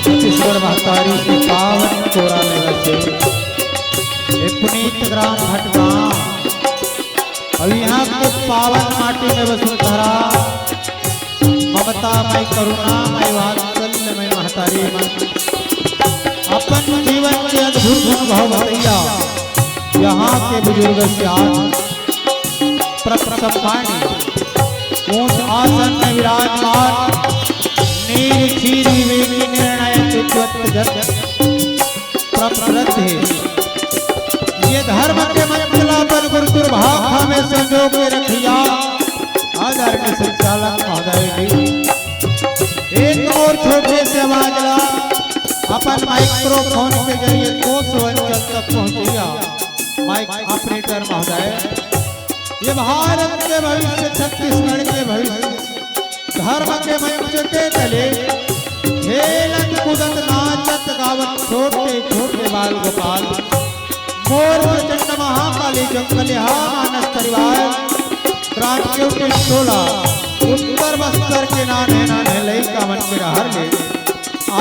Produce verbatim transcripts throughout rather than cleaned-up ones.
छत्तीसगढ़ महतारी के पावन कोरा में बसे ये पुनीत ग्राम भटगांव अउ इहाँ के पावन माटी में वसुंधरा ममता मय, करुणा मय, वात्सल्य मय महतारी मन अपन जीवन के अद्भुत अनुभव भैया यहाँ के बुजुर्ग से आज प्रसम्मानी ऊंच आसन में विराजमान, नीर क्षीर विवेकी निर्णय विद्वत जन प्रमरत हे। ये धर्म के मंच ला अपन गुरु दुर्भाग में संजो के रखिया। आदरणीय संचालक महोदय जी, एक और छोटे से आवाज ला अपन माइक्रोफोन के जरिए कोस अंचल तक पहुंचिया। माइक ऑपरेटर महोदय, ये भारत के भविष्य, छत्तीसगढ़ के भविष्य, धर्म के मंच के तले खेलत कूदत नाचत गावत छोटे छोटे बाल गोपाल, मोर प्रचंड महाकाली जंगलिहा मानस परिवार, ग्राम केवटी टोला, उत्तर बस्तर के नान्हे नान्हे लइका मन के रहर ले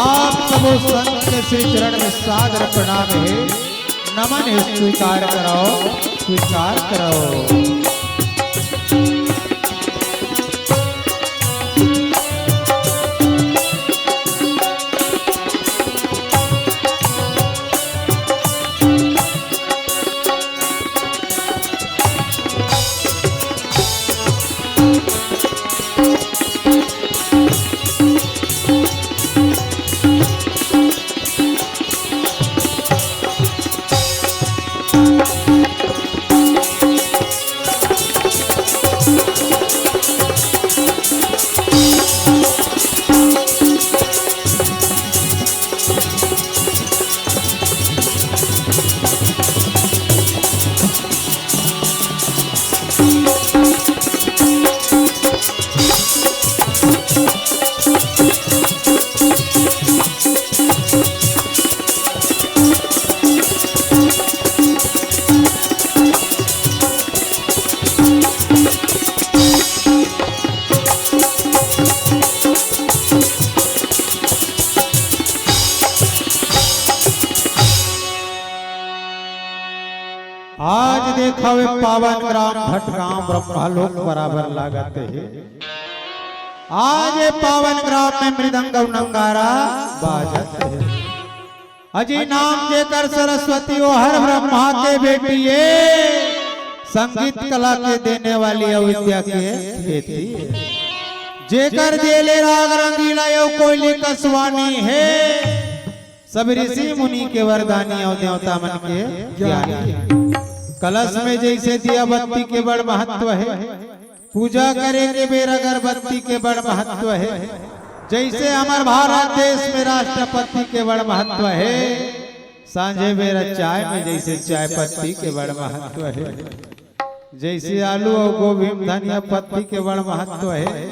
आप सबो संत के श्री चरण में सादर प्रणाम हे। नमन हे, स्वीकार करव, स्वीकार करव। आज देखव ए पावन ग्राम भटगांव ब्रह्मलोक बराबर लागत हे। आज ए पावन ग्राम में मृदंग अउ नंगारा बाजत हे। अजी नाम जेकर सरस्वती, ओ हर ब्रह्मा के बेटी ए, संगीत कला के देने वाली अविद्या के खेती ए। जेकर देले राग रंगीला अउ कोयली कस वाणी हे, सब ऋषि मुनि के वरदानी अउ देवता मन के ज्ञानी हे। कलश में जइसे दिया बत्ती के बड़ महत्व हे, पूजा करे के बेर अगरबत्ती के बड़ महत्व हे। जइसे हमर भारत देश में राष्ट्रपति के बड़ महत्व हे, सांझे बेरा चाय में जइसे चाय पत्ती के बड़ महत्व हे, जइसे आलू अउ गोभी में धनिया पत्ती के बड़ महत्व हे,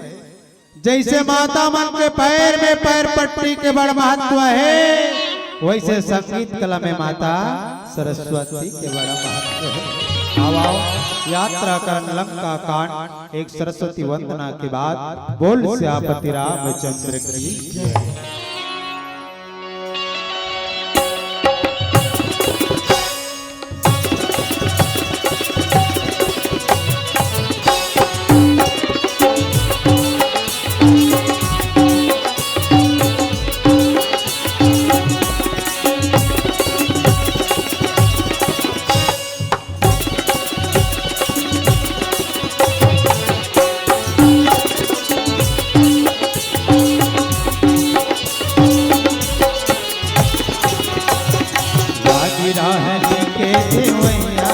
जइसे माता मन के पैर में पैर पट्टी के बड़ महत्व हे, वइसे संगीत कला में माता सरस्वती के बड़ा महत्व हे। आव, आव, यात्रा करन लंका कांड, एक सरस्वती वंदना के बाद बोल सियापति रामचंद्र की जय। बाजी राहत के देवैया,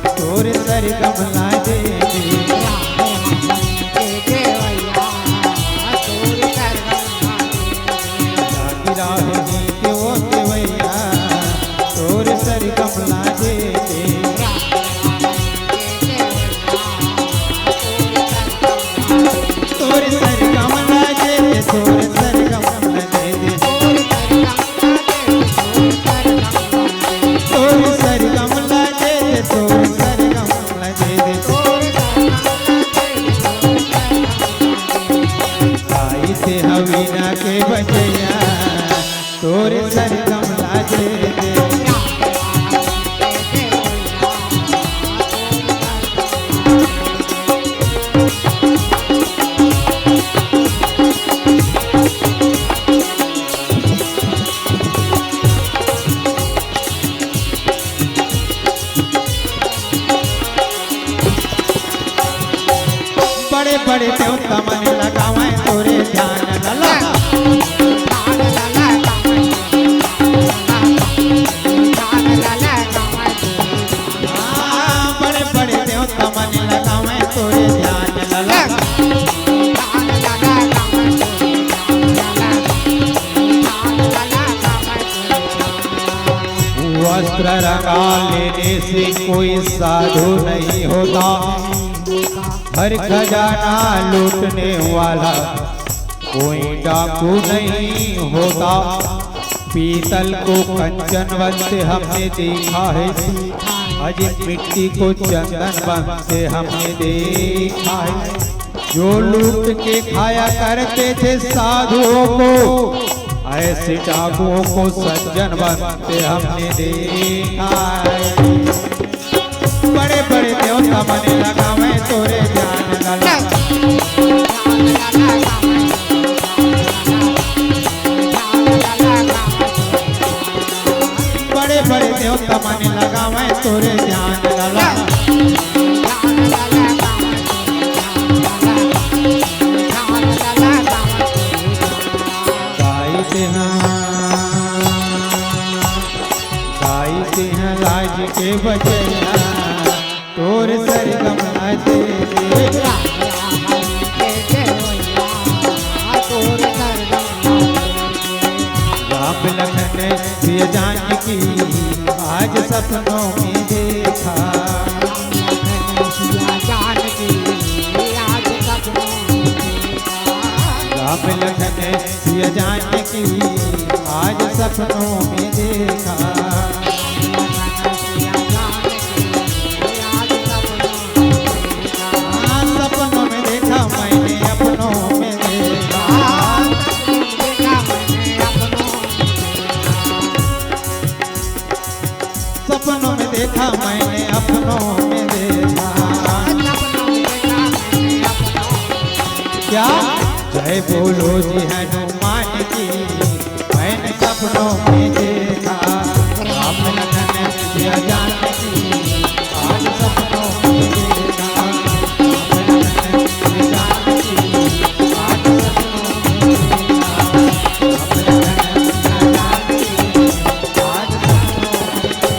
तोर सरगम ला दे दे। बाजी राहत के ओ देवैया, तोर सरगम ला दे दे। तोर सरगम ला दे दे, तोर सरगम ला दे दे। तोर सरगम ला दे दे, तोर सरगम ला दे दे। आई ते हवीना के बजैया, तोरे सरगम ला दे दे। बड़े बड़े देवता मन लगावै तोरे ध्यान लला। हाँ, बड़े बड़े देवता मन लगावै तोरे ध्यान लला। वस्त्र रंगा लेने से कोई साधु नहीं होता, हर खजाना लूटने वाला कोई डाकू नहीं होता। पीतल को कंचन बनते हमने देखा है, अजी मिट्टी को चंदन बनते हमने देखा है। जो लूट के खाया करते थे साधुओं को, ऐसे डाकुओं को सज्जन बनते हमने देखा है। बड़े बड़े देवता मन लगावै तोरे ध्यान लला। बड़े बड़े देवता मन लगावै तोरे ध्यान लला। गाई तेहा, गाई तेहा लाज के बजैया, तोर सरगम ला दे दे। राम लखन सिया जानकी आज सपनों में देखा। राम लखन सिया जानकी आज सपनों में देखा। हाँ, सपनों में देखा मैंने, अपनों में देखा। सपनों में देखा मैंने, अपनों में देखा। क्या? जय बोलो जी हनुमान की, मैंने सपनों में देखा। राम लखन सिया जानकी, आज सपनों में देखा। राम लखन सिया जानकी, आज सपनों में देखा। राम लखन सिया जानकी, आज सपनों में देखा।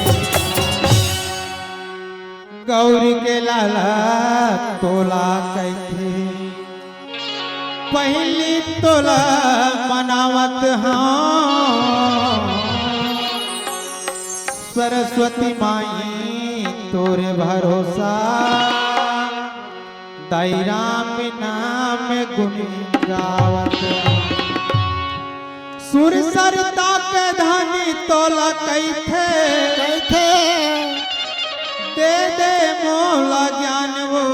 गौरी के लाला तोला कहिथे, पहिली तोला मनावत हँव। सरस्वती माई तोरे भरोसा, दाई राम नाम गुन गावत हँव। सुर सरिता के धनी तोला कहिथे, कहिथे। दे दे मोला ज्ञान वो,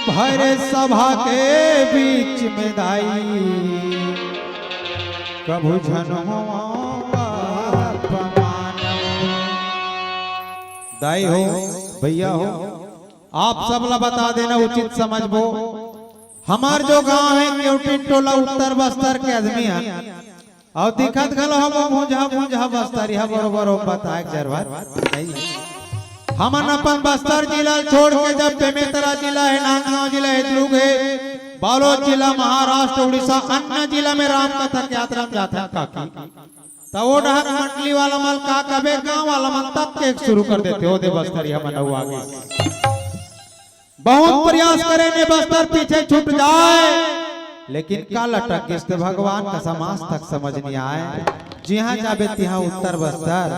भर सभा के बीच में दाई, कभू झन होवँ अपमान। दाई हो, भैया हो, आप सब ला बता देना उचित समझबो। हमर जो गांव हे केवटिन टोला उत्तर बस्तर के आदमी हे, अउ दिखत घलो हमो भूंजा भूंजा बस्तरी ह बरोबर ओ बताए के जरूरत नहीं। हमन अपन बस्तर जिला ल छोड़ के जब बेमेतरा जिला हे, नांदगांव जिला हे, दुर्ग हे, बालोद जिला, महाराष्ट्र, उड़ीसा, अन्य जिला में राम कथा के यात्रा में जाथन काकी। त ओ डहर मंडली वाला मन का कबे गांव वाला मन तब के शुरू कर देथे, ओ दे बस्तरी हमन अउ आगे। बहुत प्रयास करे ने बस्तर पीछे छूट जाए, लेकिन का लटक गिस ते भगवान कसम आज तक समझ नहीं आए। जिहां जाबे तिहां उत्तर बस्तर।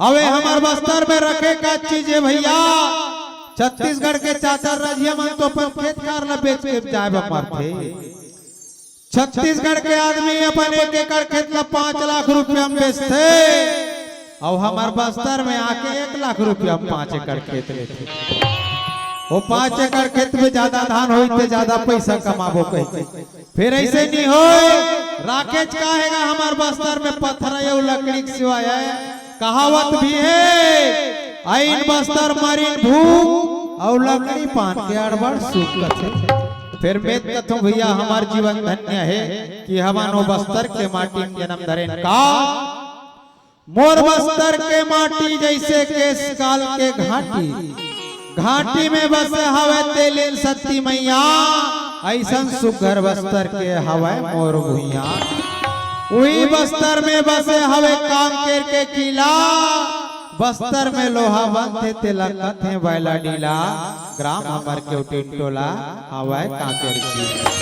अबे हमर बस्तर में रखे का चीज हे भैया, छत्तीसगढ़ के चाचा रजिया मन तो अपन खेत खार ला बेच के जाए बर मरथे। छत्तीसगढ़ के आदमी अपन एक एकड़ खेत ला पाँच लाख रुपया में बेचथे, अउ हमर बस्तर में आके एक लाख रुपया में पाँच एकड़ खेत लेथे। वो पाँच एकड़ खेत में ज्यादा धान होई ते ज्यादा पैसा कमाबो कहिके, फिर ऐसे नहीं होए। राखेच का हे गा हमर बस्तर में पथरा अउ लकड़ी के सिवाय हे। कहावत भी हे, "अइन बस्तर मरिन भूख अउ लकड़ी पान के अड़बड़ सुख" कथे। फेर मैं कथों भइया, हमर जीवन धन्य हे कि हमन ओ बस्तर के माटी में जनम धरेन का। मोर बस्तर के माटी जइसे केशकाल के घाटी, घाटी में बसे हवय तेलिन सती मइया, अइसन सुघर बस्तर के हवय मोर भुइयां। उही बस्तर में बसे हवय कांकेर के किला, बस्तर में लोहा बनथे तेला कथे बैला डीला। ग्राम हमर केवटिन टोला हवय कांकेर जी।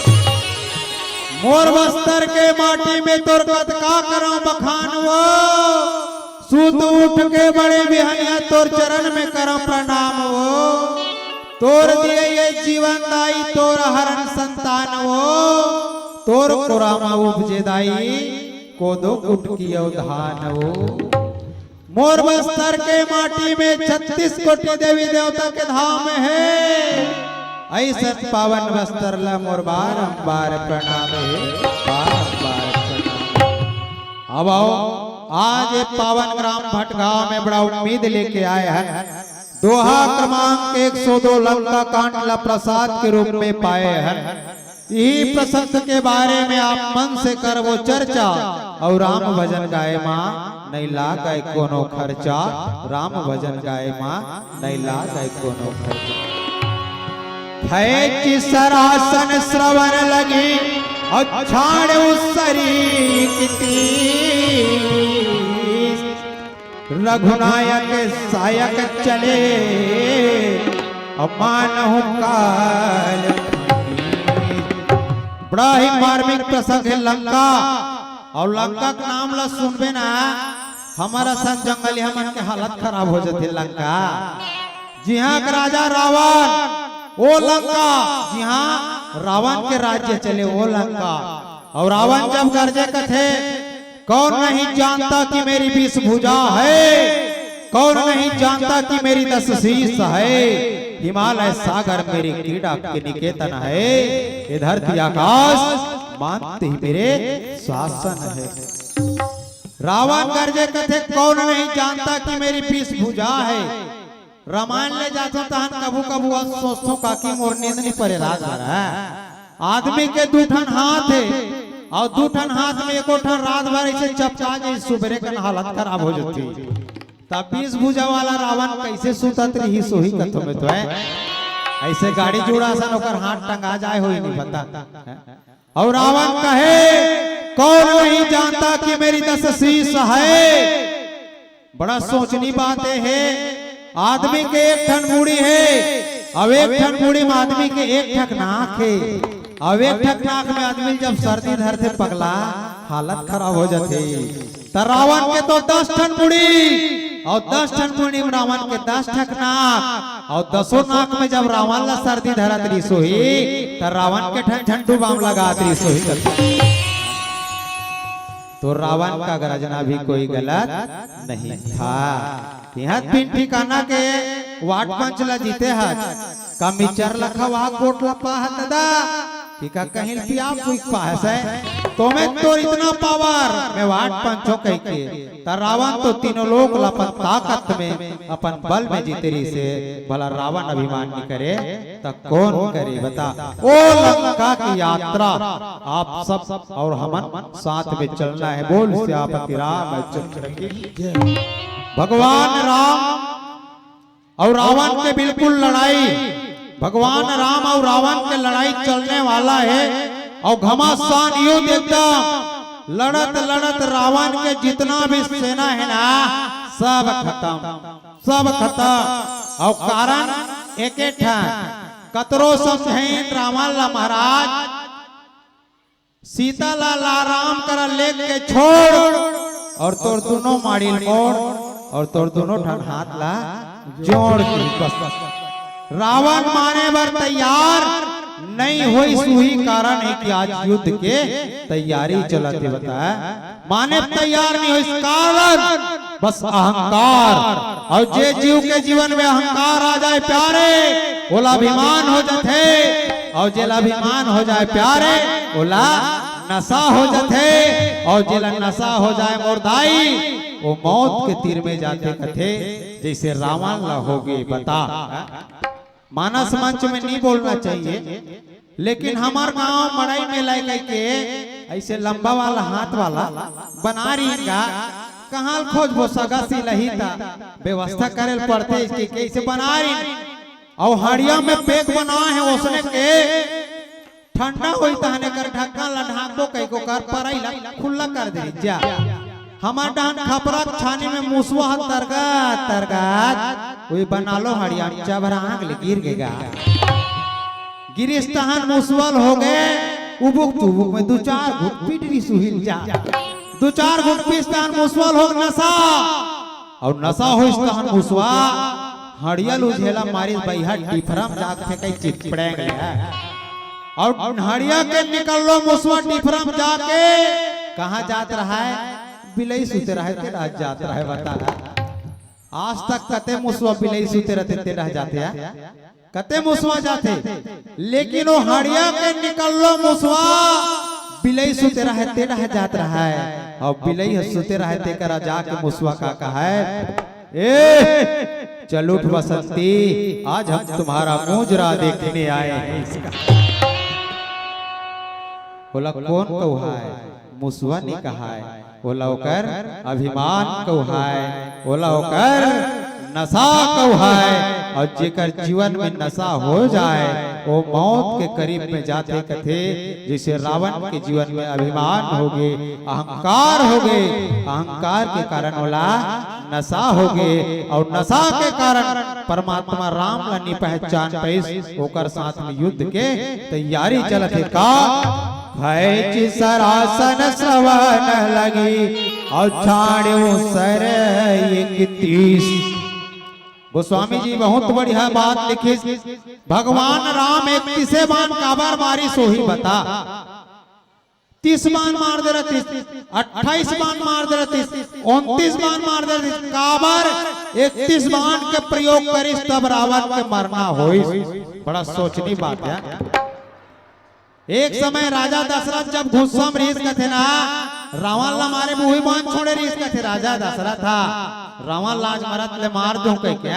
मोर बस्तर के माटी में तोर कतका करंव बखान वो, सुत उठ के बड़े बिहनिया तोर चरण में करंव प्रणाम वो। तोर दिए ये जीवन दाई तोर हरन संतान वो, तोर कोरा म उपजे दाई कोदो कुटकी अउ धान वो। मोर बस्तर के माटी में छत्तीस कोटि देवी देवता के धाम हे। अइसन पावन बस्तर ला मोर बारंबार प्रणाम हे, बारंबार प्रणाम। अब आओ, आज ये पावन ग्राम भटगांव में बड़ा उम्मीद लेके आए हन। दोहा क्रमांक एक सौ दो लंका कांड ला प्रसाद के रूप में पाए हन। इही प्रसंग के बारे में आप मन से करबो चर्चा, अउ राम भजन गाए मा नइ लागय कोनो खर्चा, राम भजन गाए मा नइ लागय कोनो खर्चा। खैची सरासन श्रवण लगी, अउ छाड़ उसरी की तीस। रघुनायक सायक चले, अउ मानहु काल। बड़ा ही मार्मिक प्रसंग हे लंका। अउ लंका के नाम ला सुनबे ना, हमर असन जंगली हमन के हालत खराब हो जाथे। लंका, जिहां के राजा रावण, ओ लंका, जिहां रावण के राज्य चले, ओ लंका। अउ रावण जब गरजे कथे, "कौन नहीं जानता कि मेरी बीस भुजा है, कौन नहीं जानता कि मेरी दस शीश है, हिमालय सागर मेरी क्रीड़ा के निकेतन है, ये धरती आकाश मानते ही मेरे शासन है।" रावण गरजे कथे, "कौन नहीं जानता कि मेरी बीस भुजा है।" रामायण ले जाथों तहन कभू कभू अस सोचथों, काकी मोर नींद नइ परे रात भर, हैं? आदमी के दू ठन हाथ हे, अउ दू ठन हाथ में एको ठन रात भर अइसे चपका जाही, सुबेरे कन हालत खराब हो जाथे। तब बीस भुजा वाला रावण कइसे सुतत रहिस होही कथों मैं तो, हैं? अइसे गाड़ी जुड़ा असन ओकर हाथ टंगा जाए होही, नइ पता, हैं? अउ रावण कहे, "कौन नहीं जानता कि मेरी दस शीश है?" बड़ा सोचनी बात हे, आदमी के एक ठन मुड़ी हे, अउ एक ठन मुड़ी में आदमी के एक ठक नाक हे, अउ एक ठक नाक में आदमी जब सर्दी धरथे पगला, हालत खराब हो जाथे। त रावण के तो दस ठन मुड़ी, अउ दस ठन मुड़ी में रावण के दस ठक नाक, अउ दसों नाक में जब रावण ला सर्दी धरत रहिस होही, त रावण के ठन झंडू बाम लगात रहिस होही। तो रावण का गरजना भी कोई गलत नहीं था। तिहां तीन ठिकाना के वार्ड पंच ला जीते हस, का मिचर लखवा कोट ला पाहत दा, कि का कहीं पिया पुई पाहस है, तो मैं तोर इतना पावर, मैं वार्ड पंच हों कहिके। त रावण तो तीनों लोक ला अपन ताकत में, अपन बल में जीते रहिसे, भला रावण अभिमान नइ करे, त कौन करे बता? ओ लंका की यात्रा आप सब अउ हमन साथ में चलना हे। बोल सियापति रामचंद्र की जय। भगवान राम अउ रावण के बिल्कुल लड़ाई, भगवान राम अउ रावण के लड़ाई चलने वाला हे। अउ घमासान युद्ध एकदम लड़त लड़त रावण के जितना भी सेना हे ना, सब खतम, सब खतम। अउ कारण एके ठन, कतरो समझाइन रावण ला महाराज, सीता ला, ला राम करा लेके छोड़, अउ तोर दूनों माड़ी ल मोड़, अउ तोर दूनों ठन हाथ ला जोड़ के बस। रावण माने बर तैयार नइ होइस, उही कारण हे कि आज युद्ध के तैयारी चलत हे। बता, माने तैयार नइ होइस, कारण बस अहंकार। अउ जे जीव के जीवन में अहंकार आ जाए प्यारे, ओला अभिमान हो जाथे, अउ जेला अभिमान हो जाए प्यारे, ओला नशा हो जाथे, अउ जेला नशा हो जाए मोर दाई, वो मौत के तीर में जाथे कथे, जैसे रावण ला होगे बता। मानस मंच में नहीं बोलना चाहिए, लेकिन हमार गांव मड़ई में लय के ऐसे लंबा वाला हाथ वाला बना रही गा। कहाँ खोजबो सगा सिलही ता व्यवस्था करे ल पड़थे इसके, कैसे बना रही। अउ हड़िया में पैक बना है उसने के ठंडा होई तहन एकर ढक्कन ला ढांक दो, कई को कर परई ला खुल्ला कर दे जा। हमार डहन खपरा छानी में मुसवा ह तरगत तरगत, ओई बना लो हड़िया में चबरा आग ले गिर गेगा। गिरिस तहन मुसवल हो गए, उबुक चुबुक में दू चार घुट पीट री सुहिल जा। दू चार घुट पीस तहन मुसवल हो नशा। अउ नशा होइस तहन मुसवा हड़िया लुझेला मारिस बइहा डिफरम जात थे कई चिपड़ेंग ले। अउ हड़िया के निकललो मुसवा डिफरम जाके कहाँ जात रहा है? बिलई सुते रहे ते रह जात रहे बता। आज तक कते मुसवा बिलई सुते रहते ते रह जाते हैं। कते मुसवा जाथे, लेकिन वो हड़िया के निकललो मुसवा बिलई सुते रहे ते रह जात रहा है। अउ बिलई ह सुते रहे ते करा जाके मुसवा का कहा है, ए चल उठ बसंती, आज हम तुम्हारा मुजरा देखने आए हैं। इसका बोला कौन कहा है? मुसवा ने कहा है। ओला ओकर अभिमान कहाय, ओला ओकर नशा कहाय। अउ जेकर जीवन में नशा हो जाए, वो मौत के करीब में जाथे कथे, जैसे रावण के जीवन में अभिमान होगे, अहंकार होगे, अहंकार के कारण ओला नशा होगे, अउ नशा के कारण परमात्मा राम ला नी पहचान पाइस, ओकर साथ में युद्ध के तैयारी चलत हे का? खैच सरासन श्रवण लगी, अउ छाड़्यो सर इकतीस। गोस्वामी जी बहुत बढ़िया बात लिखिस। भगवान राम इकतीसे बाण काबर मारिस ओही बता। तीस बाण मार दे रहतिस, अट्ठाईस बाण मार दे रहतिस, उनतीस बाण मार दे रहतिस, काबर इकतीस बाण के प्रयोग करिस तब रावण के मरना होइस। बड़ा सोचनी बात है। एक समय राजा दशरथ जब गुस्सा में रिहिस कथे ना, रावण ला मारे बर उही बाण छोड़े रिहिस कथे राजा दशरथ हा, रावण ला आज मरत ले मार दूं कह के।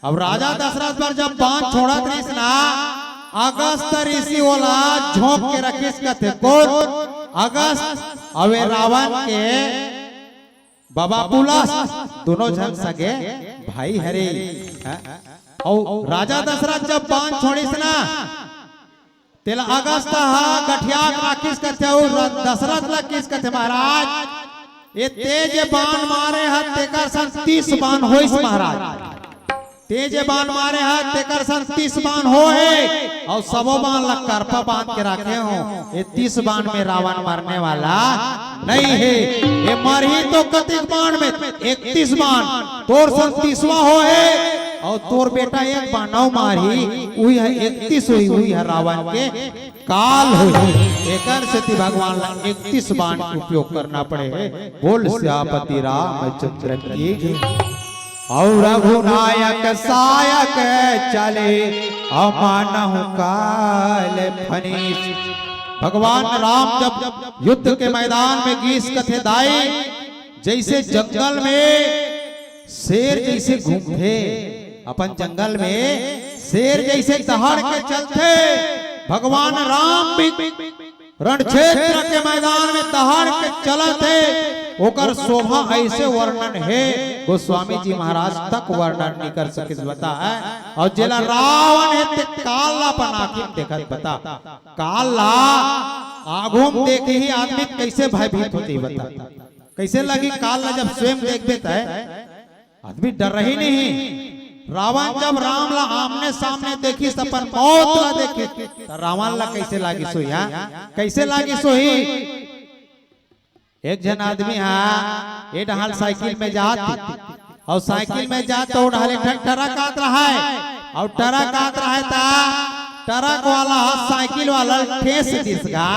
अब राजा दशरथ पर जब बाण छोड़त रिहिस ना, अगस्त ऋषि ओला झोंक के रखिस कथे। कौन? अगस्त। अउ ए रावण के बाबा पुलस्त, दोनों झन सगे भाई हरे। हाँ? अउ राजा दशरथ जब बाण छोड़िस ना, तेला अगस्त हा गठिया के राखिस कथे, अउ र-, दशरथ ला किस कथे, महाराज, ए तें जे बाण मारे हा, तेकर सन तीस बाण होइस, महाराज। तें जे बाण मारे हा, तेकर सन तीस बाण होहे, अउ सबो बाण ला करपा बांध के राखे हों। ए तीस बाण में रावण मरने वाला नहीं हे। ए मरही तो कतिक बाण में, इकतीस बाण, तोर सन तीसवा होहे, अउ तोर बेटा एक बाण अउ मारही, उही ह इकतीस होही, उही ह रावण के काल होही। एकर सेती भगवान ला इकतीस बाण के उपयोग करना पड़े हे। बोल सियापति रामचंद्र की जय। अउ रघुनायक सायक चले, अउ मानहु काल फनीस। भगवान राम जब युद्ध के मैदान में गिस कथे दाई, जैसे जंगल में शेर जैसे घूमथे, अपन जंगल में शेर जैसे दहाड़ के चलथे, भगवान राम भी रण क्षेत्र के मैदान में दहाड़ के चलत हे, ओकर शोभा ऐसे वर्णन हे, गोस्वामी जी महाराज तक वर्णन नहीं कर सकिस, बता है। अउ जेला रावण हे ते काल ला अपन आँखी में देखत, बता, काल ला आघू में देखे ही आदमी कैसे भयभीत होथे, बता, कैसे लगी काल ला जब स्वयं देखबे तय। आदमी डरही नहीं। रावण जब राम ला आमने सामने देखिस, अपन मौत ला देखिस, त रावण ला कैसे लागिस होही, हाँ? कैसे लागिस होही? एक झन आदमी हा ए डहाल साइकिल में जात, अउ साइकिल में जात त ओ डहाल एक ठन ट्रक आत रहाय, अउ ट्रक आत रहाय त ट्रक वाला हा साइकिल वाला ल ठेस दिस गा।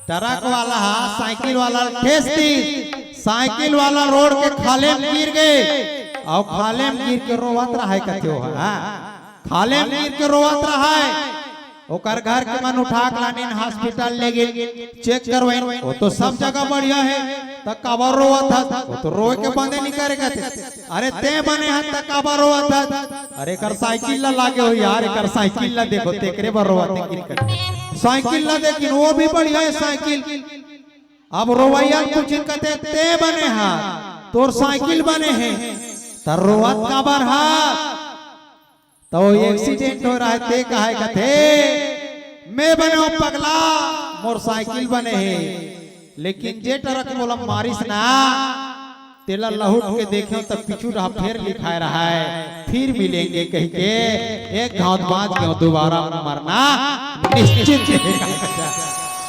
ट्रक वाला हा साइकिल वाला ल ठेस दिस, साइकिल वाला रोड के खाले में गिर गे, अउ खाले में गिर के रोवत रहाय कथे ओ हा, खाले में गिर के रोवत रहाय। ओकर घर के मन उठा के लानिन, हॉस्पिटल ले गेन, चेक करवाइन, वो तो सब जगह बढ़िया हे, त काबर रोवत हस? वो तो रोए के बंदे नइ करे कथे। अरे तें बने हस त काबर रोवत हस? अरे एकर साइकिल ला लागे हो यार, एकर साइकिल ला देखो, तेकरे बर रोवत हे किरकट। साइकिल ला देखिन, वो भी बढ़िया हे साइकिल। अब रोवइया ल पूछिन कथे, तें बने हस, तोर साइकिल बने हे, त रोवत काबर हस? त वो एक्सीडेंट हो रहा हे, तें काहे कथे, मैं बने हों पगला, मोर साइकिल बने हे, लेकिन जे ट्रक मोला मारिस ना, तेला लहुट के देखेंव त पीछू डहा फेर लिखाय रहय, फिर मिलेंगे कहिके, एक घांव बांच गेंव, दोबारा मरना निश्चित हे।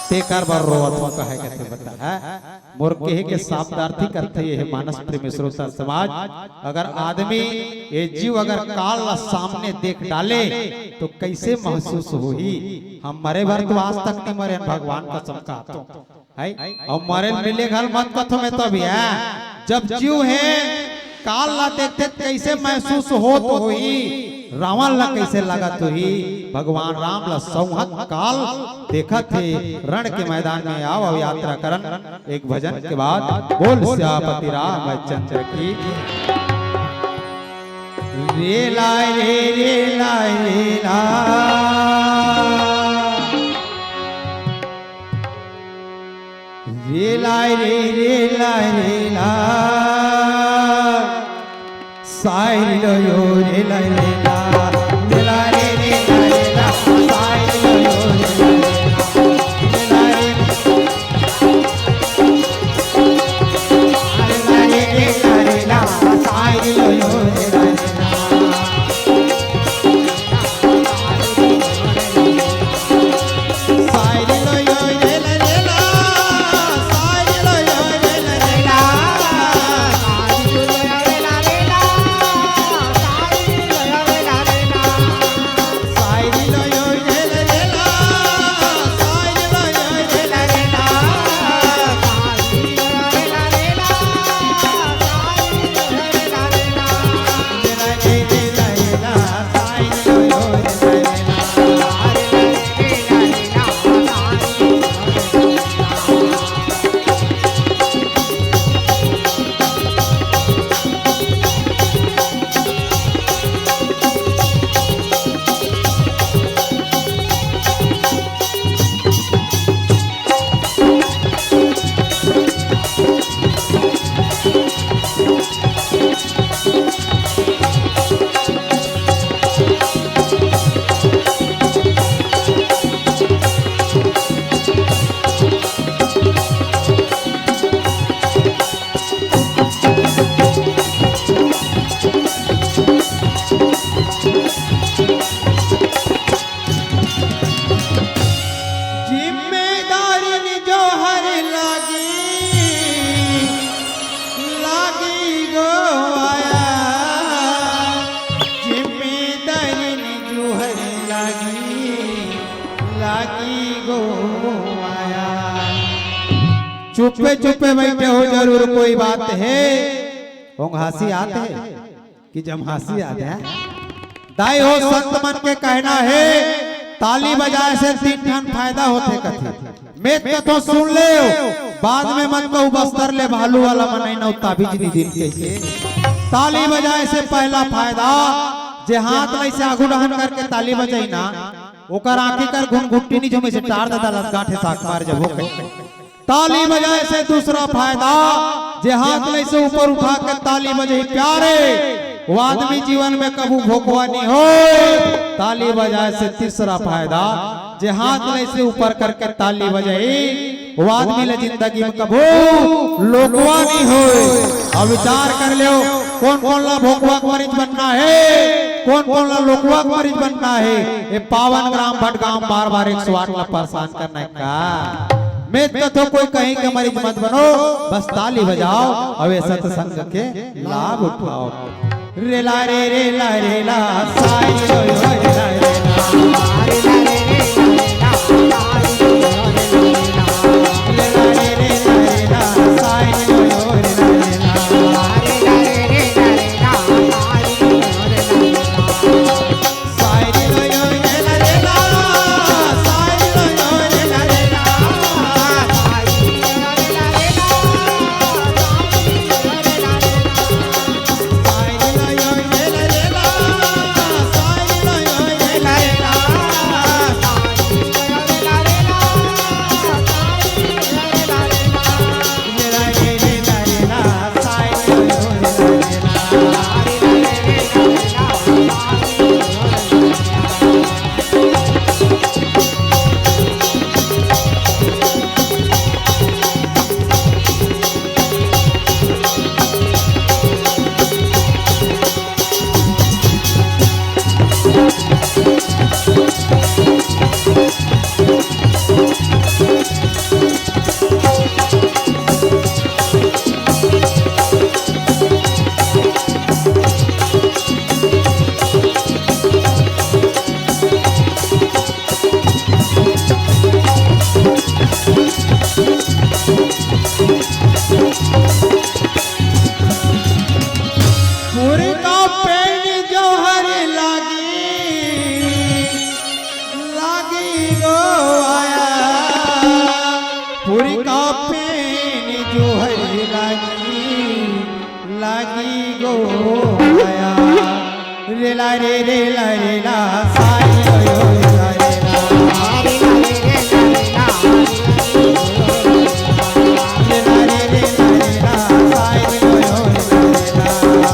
तेकर बर रोवत हों काहे कथे बता, हैं? मोर कहे के शाब्दार्थी करथे ये मानस प्रेमी श्रोता समाज, अगर आदमी ये जीव अगर काल ला सामने देख डाले तो कैसे महसूस होही? हम मरे बर तो आज तक नइ मरे हन, भगवान कसम कहत हों, है? अउ मरे ल मिले घल मत कथों मैं तो अभी, हैं? जब जीव हे काल ला देखथे त कैसे महसूस होत होही, रावण ला कैसे लगत होही, भगवान राम ला सौंहत काल देखत हे, रण के मैदान में आव, आव यात्रा करन, एक भजन के बाद बोल सियापति रामचंद्र की। रेला रे रेला रेला, रेला रे रेला रेला, साइलो यो रेला रेला, रेला रे रेला रेला, साइलो यो रेला रेला, रेला रे जिम्मेदारी निजोहर लागी, लागी गो आया। जिम्मेदारी निजोहर लागी, लागी गो आया। चुप्पे चुप्पे बैठे हो, जरूर कोई बात हे। ओंघासी आत हे। कि जम्हासी आत हे। दाई हो, संत मन के कहना हे, ताली बजाए से तीन ठन फायदा होथे कथे। मैं कथों सुन लेव, बाद में मत कहू बस्तर ले भालू वाला मनई न ताबीज नइ दिन कहिके। ताली बजाए से पहला फायदा, जे हाथ ल अइसे आगू डहन करके ताली बजाई ना, ओकर आंखी कर घुनघुट्टी नइ झूमे से टार दे दालत गांठे साख मार जबो कहिके। ताली बजाए से दूसरा फायदा, जे हाथ ल अइसे ऊपर उठा के ताली बजाही प्यारे, वो आदमी जीवन में कभू भोकवा नइ होय। ताली बजाए से तीसरा फायदा, जे हाथ ल अइसे ऊपर करके ताली बजाही, वो आदमी ल जिंदगी में कभू लोकवा नइ होय। अब विचार कर लेव, कोन कोन ला भोकवा के मरीज बनना हे, कोन कोन ला लोकवा के मरीज बनना हे, ये पावन ग्राम भटगांव बार बार एक सौ आठ ला परेशान करना हे का? मैं कथों कोई कहीं के मरीज मत बनो, बस ताली बजाव अउ ये सत्संग के लाभ उठाव। रेला रे रेला रेला, साई लो यो रेला रेला। रेला रे रेला रेला, साई लो यो रेला रेला। रेला रे रेला रेला, साई लो यो रेला रेला। रेला रे रेला रेला, साई लो यो रेला रेला। साई लो यो रेला रेला, का पेन जो है लागी, लागी गो माया। रे ला रे रे ला रे ला, साई लो यो रे ला रे ला। रे ला रे रे ला रे ला, साई लो यो रे ला रे ला।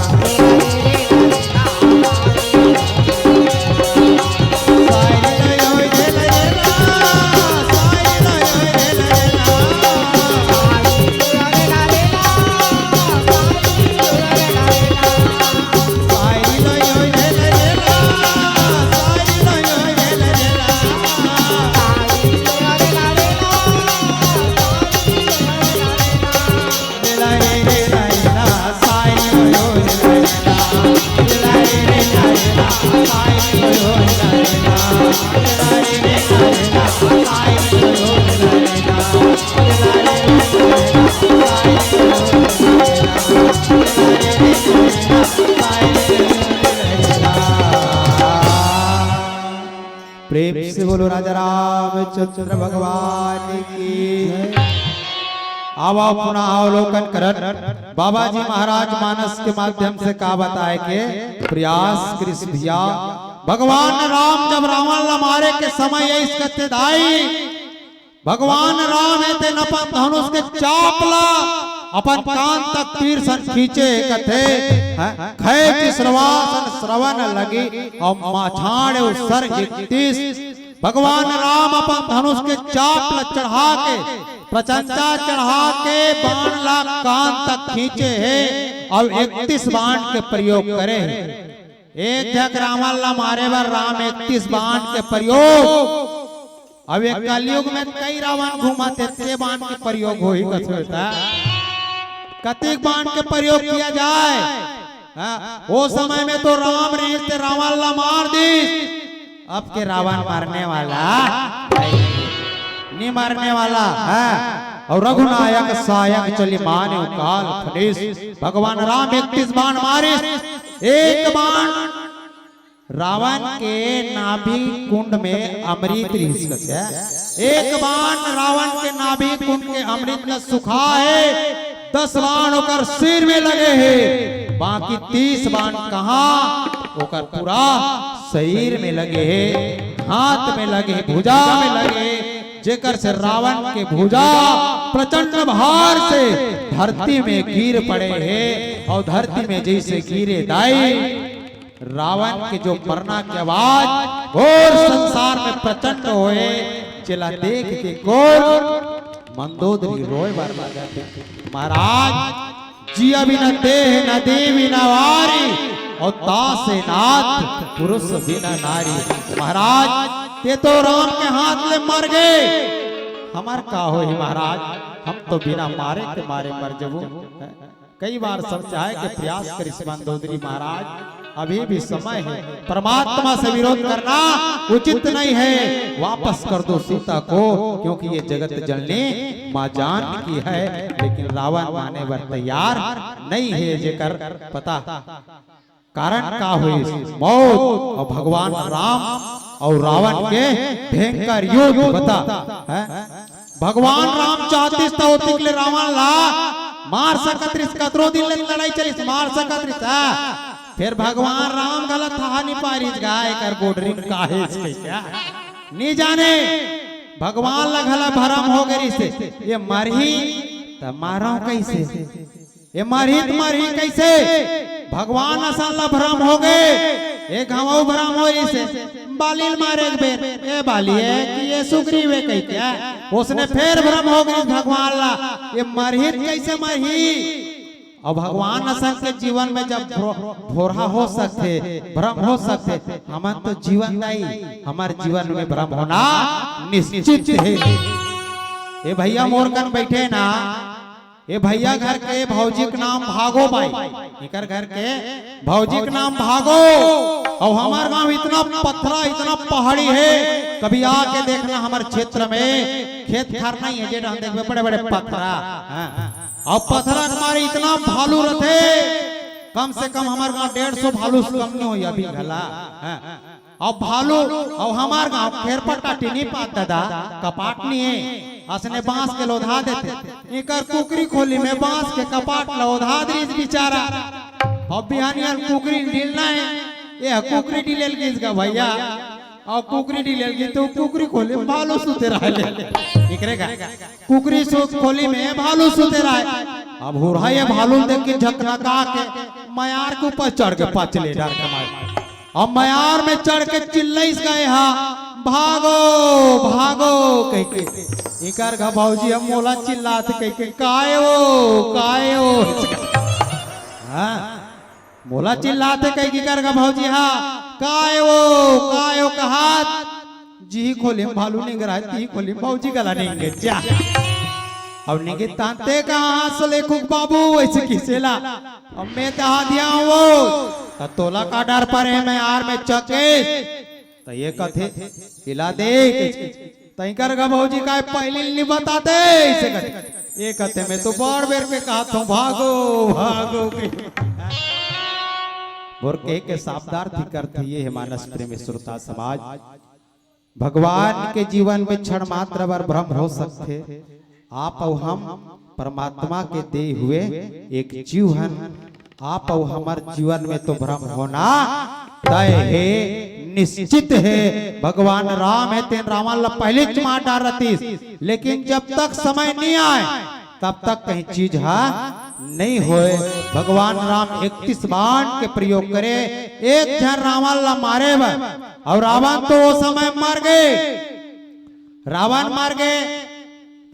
प्रेम से बोलो राजा रामचंद्र भगवान की। आवा पुनः अवलोकन करन बाबा जी महाराज मानस के माध्यम से का बताए के प्रयास करिस भैया। भगवान राम जब रावण ला मारे के समय अइस कथे दाई, भगवान राम हे तेन अपन धनुष के चाप ला अपन कान तक तीर सन खींचे कथे, हैं? खय चिसरवा सन श्रवण लगी, अउ माछाड़ सर इकतीस। भगवान राम अपन धनुष के चाप ला चढ़ा के, प्रचंचा चढ़ा के बाण ला कान तक खींचे हे, अउ इकतीस बाण के प्रयोग करे हे। एक झक रावण ला मारे बर राम इकतीस बाण के प्रयोग। अब एक कलयुग में कई रावण घूमत हे, ते बाण के प्रयोग होही कथे त। कतिक बाण के प्रयोग किया जाए? हाँ, ओ समय में तो राम रहिस ते रावण ला मार दिस। अब के रावण मरने वाला नहीं, मरने वाला है। अउ रघुनायक सायक चली मान्यो काल फनीस। भगवान राम इकतीस बाण मारिस, एक बाण रावण के नाभि कुंड में अमृत रिहिस कथे। एक बाण रावण के नाभि कुंड के अमृत ल सुखा हे, दस बाण ओकर सिर में लगे हे, बाकी तीस बाण कहाँ? ओकर पूरा शरीर में लगे हे, हाथ में लगे हे, भुजा में लगे हे, जेकर से रावण के भुजा प्रचंड भार से धरती में गिर पड़े हे अउ धरती में जइसे गिरे दाई, रावण के जो मरना के आवाज घोर संसार में प्रचंड होए, जेला देख के कोन मंदोदरी रोए बर लगथे। महाराज, जिया बिना देह न देवी न वारी, अउ तासे नाथ पुरुष बिना नारी। महाराज, ते तो राम के हाथ ले मर गे, हमर का होही महाराज? हम तो बिना मारे के मारे मर जबो। कई बार समझाए के प्रयास करिस मंदोदरी महाराज, अभी भी समय है। परमात्मा से विरोध करना उचित नहीं है। वापस कर दो सीता को, क्योंकि ये जगत जननी माँ जानकी है। लेकिन रावण माने बर तैयार नहीं है, जेकर पता कारण का होइस? मौत। अउ भगवान राम अउ रावण के भयंकर युद्ध बता, हैं? भगवान राम चाहतिस त ओतिक ले रावण ला मार सकत रिहिस, कतरो दिन ले लड़ाई चलिस, मार सकत रिहिस। हाँ। फेर भगवान राम घला थाह नी पारिस गा, एकर गोडरी म का हे कहिके। नी जाने, भगवान ला घला भरम हो गे रिहिस, ये मरही त मारंव कइसे? ये मरही त मरही कइसे? भगवान असन ला भरम हो गे, एक घांव भरम होइस, बाली ल मारे एक बेर, ए बाली ए कि ये सुग्रीव ए कहिके, ओसने फेर भरम हो गे भगवान ला, ये मरही त कइसे मरही? अउ भगवान असन के जीवन में जब भ्र-, भोरहा हो सकथे, भरम हो सकथे, हमन तो जीवनदायी, हमर जीवन में भरम होना निश्चित हे। ए भइया, मोर कन बइठे ना, ए भइया घर के भौजी के नाम भागो बाई, एकर घर के भौजी के नाम भागो। अउ हमर गांव इतना पथरा, इतना पहाड़ी हे, कभी आके देखना हमर क्षेत्र में, खेत खार नहीं हे, जे डहन देखबे बड़े बड़े पथरा, हाँ। अउ पथरा के मारे इतना भालू रथे, कम से कम हमर गांव डेढ़ सौ भालू से कम नहीं होही अभी घला, हाँ। अउ भालू, अउ हमर गांव खेरपट्टा टीनी पात ददा, कपाट नहीं हे। असने बांस के लोधा देथे। एकर कुकरी खोली में बांस के कपाट ल ओधा दिस बिचारा। अब बिहानिया कुकरी ढीलना हे, ये कुकरी ढीलेल गिस गा भैया। अउ कुकरी ढीलेल गिस त कुकरी खोली में भालू सुते रहय। एकरे का कुकरी सो खोली में भालू सुते रहय। अब हुरहा ये भालू ल देख के झकनका के मयार के ऊपर चढ़ के पच ले डर के मारे। अब मयार में चढ़ के चिल्लाइस गा हा, "भागो, भागो," कहिके। एकर गा भौजी ह मोला चिल्लात हे कहिके, "काय ओ, काय ओ?" हाँ, मोला चिल्लात हे कहिके एकर गा भौजी ह, "काय ओ, काय ओ?" कहात जिही खोली में भालू निंगराय, तिही खोली में भौजी घला निंगे जा। अब निंगे तांते कहाँ हंस ले खुक बाबू, वइसे किसे ला। अब मैं दहा दिया हूँ वो, त तोला का डर परे, मयार में चकेस। त ये कथे, "पिला दे।" त एकर गा भौजी काय पहली नी बताते, अइसे कथे। ये कथे, "मैं तो बड़ बेर के कहत हूँ, भागो, भागो के।" मोर कहे के साबदार थी करत हे, ये हे मानस प्रेमी श्रोता समाज। भगवान के जीवन में क्षण मात्र बर भ्रम हो सकथे। आप अउ हम परमात्मा के दे हुए एक जीव हन। आप अउ हमर जीवन में तो भ्रम होना तय हे, निश्चित हे। भगवान राम हे, तेन रावण ला पहिलेच मार डारतिस, लेकिन जब तक समय नी आय, तब तक कहीं चीज हा नहीं होय। भगवान राम इकतीस बाण के प्रयोग करे, एक झन रावण ला मारे बर, अउ रावण तो वो समय मर गे, रावण मर गे,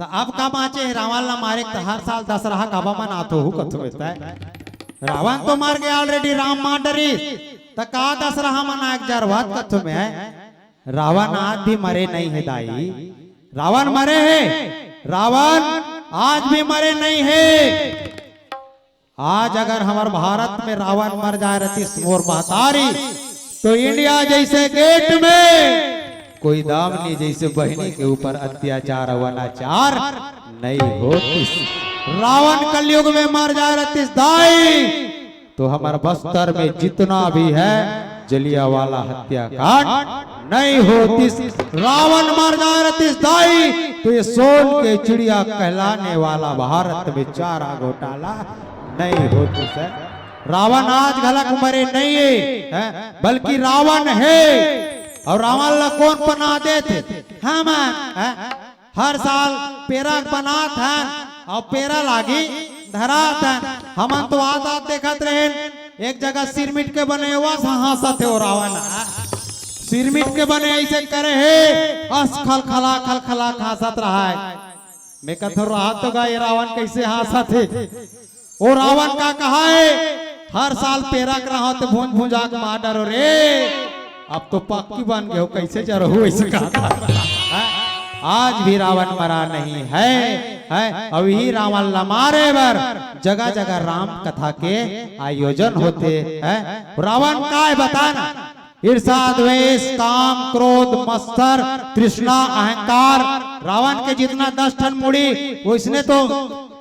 त अब का बांचे हे? रावण ला मारे त हर साल दसरहा काबर मनात होहू कथो में तय। रावण तो मर गे already, राम मार डरिस, त का दसरहा मनाए के जरूरत कथो में हे? रावण आज भी मरे नहीं हे दाई, रावण मरे हे, रावण आज भी मरे नहीं हे। आज अगर हमर भारत में रावण मर जाए रहतिस मोर महतारी, तो इंडिया जइसे गेट में कोई दामनी जइसे बहिनी के ऊपर अत्याचार अउ अनाचार नहीं होतिस। रावण कलयुग में मर जाए रहतिस दाई, तो हमर बस्तर में जितना भी हे जलियांवाला हत्याकांड नहीं होतिस। रावण मर जाए रहतिस दाई, तो ये सोन के चिड़िया कहलाने वाला भारत में चारा घोटाला नहीं होतिस हे। रावण आज घलक मरे नहीं हे, हैं? बल्कि रावण हे। अउ रावण ला कोन पनाह देथे? हमन, हैं? हर साल पेरा बनात हन अउ पेरा लागी धरात हन। हमन तो आत आत देखत रहेन, एक जगह सिरमिट के बने वस हाँसत हे वो रावण। सिरमिट के बने अइसे करे हे, अस खलखला खलखला हाँसत रहय। मैं कथों, "रहा तो गा, ये रावण कइसे हाँसत हे?" ओ रावण का कहाय, हर साल पेरा के रहा त भूंज भूंजा के मार डरो रे। अब तो पक्की बन गए हो, कइसे जरहू अइसे कहा था। हैं? आज भी रावण मरा नहीं हे, हैं? अउ इही रावण ला मारे बर जगह जगह राम कथा के आयोजन होथे, हैं? रावण काय बताना, ईर्षा, द्वेष, काम, क्रोध, मत्सर, तृष्णा, अहंकार, रावण के जितना दस ठन मुड़ी, वइसने तो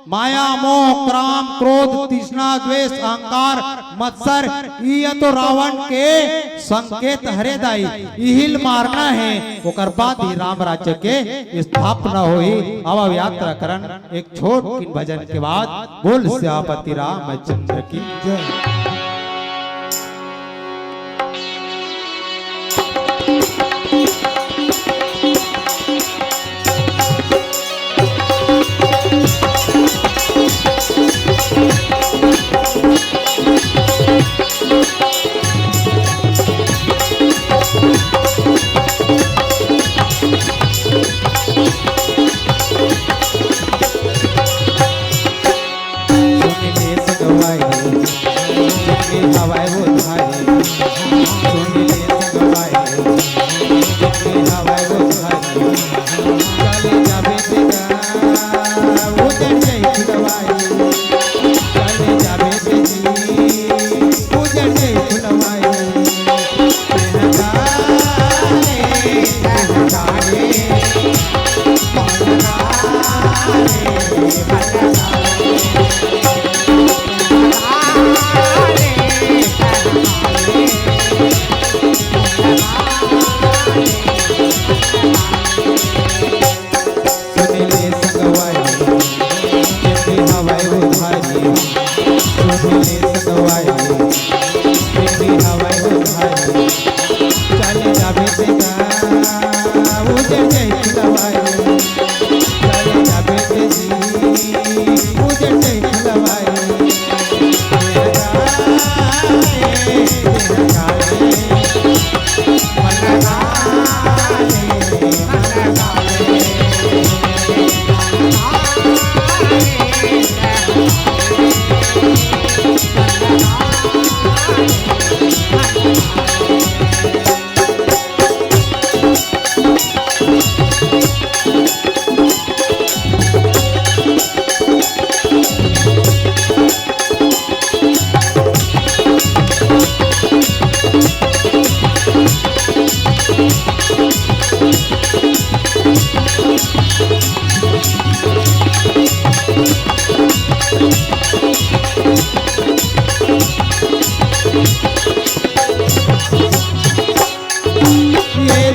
माया, मोह, काम, क्रोध, तृष्णा, द्वेष, अहंकार, मत्सर, ये तो रावण के संकेत हरे दाई। इही ल मारना हे, ओकर बाद ही राम राज्य के स्थापना होही। अब, अब यात्रा करन एक छोट किन भजन के बाद। बोल सियापति रामचंद्र की जय। ये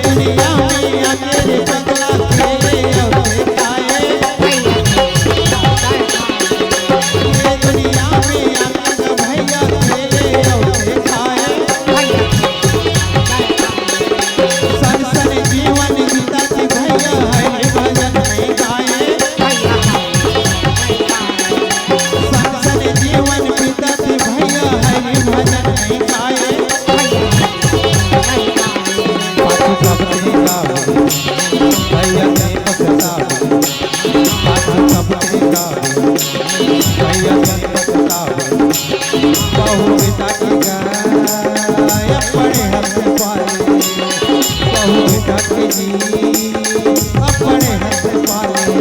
दुनिया में अकेले पगला खेले और देखाए। ये दुनिया में अकेले भैया खेले और देखाए। सन सन जीवन बीता कि भैया हरि भजन नहीं गाए। सन सन जीवन बीता कि भैया हरि भजन नहीं गाए। पाछू सब तेरा भैया नहीं पछतावे। पाछू सब तेरा भैया नहीं पछतावे। बहू बेटा की गाय अपने हाथ पाले। बहू बेटा की जी अपने हाथ पाले।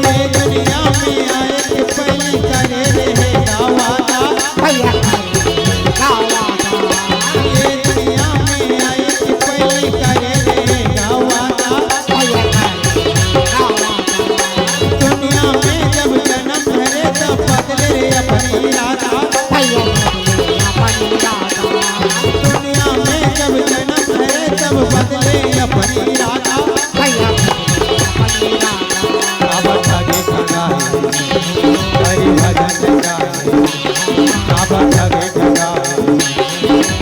ये दुनिया में आए के पहली करे रहे गावाना। भैया, गावाना। ये दुनिया में आए के पहली करे रहे गावाना। भैया, गावाना। दुनिया में जब जन्म धरे तब बदले रे अपनी इरादा। भैया, अपनी इरादा। दुनिया में जब जन्म धरे तब बदले अपनी इरादा। भैया, अपनी इरादा। बाबा ठगे ठगा है, हरि भजन गाए। बाबा ठगे ठगा है,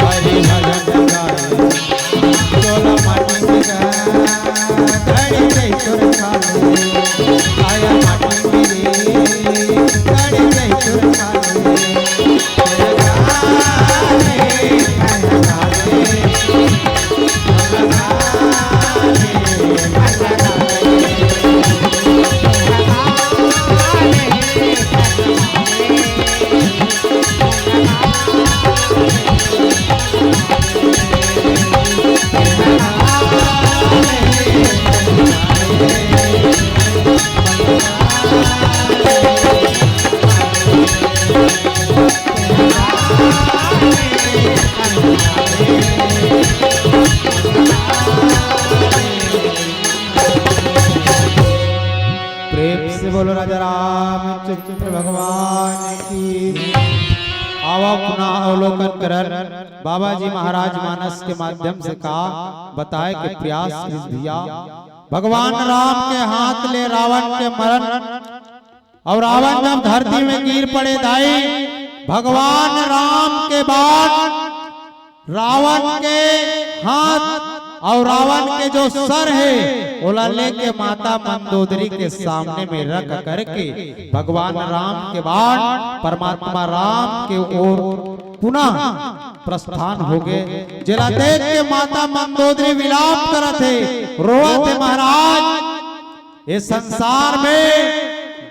हरि भजन गाए। चोला माटी में गा, धड़ी गई तोर खाले। आया माटी में रे, धड़ी गई तोर खाले। प्रेम से बोलो राजा रामचंद्र भगवान की। आवा पुनः अवलोकन करन। बाबा जी महाराज मानस के माध्यम से का बताए के प्रयास करिस भैया। भगवान राम के हाथ ले रावण के मरण, अउ रावण जब धरती में गिर पड़े दाई, भगवान राम के बाण रावण के हाथ अउ रावण के जो सर हे, ओला लेके माता मंदोदरी के सामने में रख करके भगवान राम के बाण परमात्मा राम के ओर पुनः प्रस्थान हो गए। जेला देख के माता मंदोदरी विलाप करत हे, रोवत हे, महाराज, ये संसार में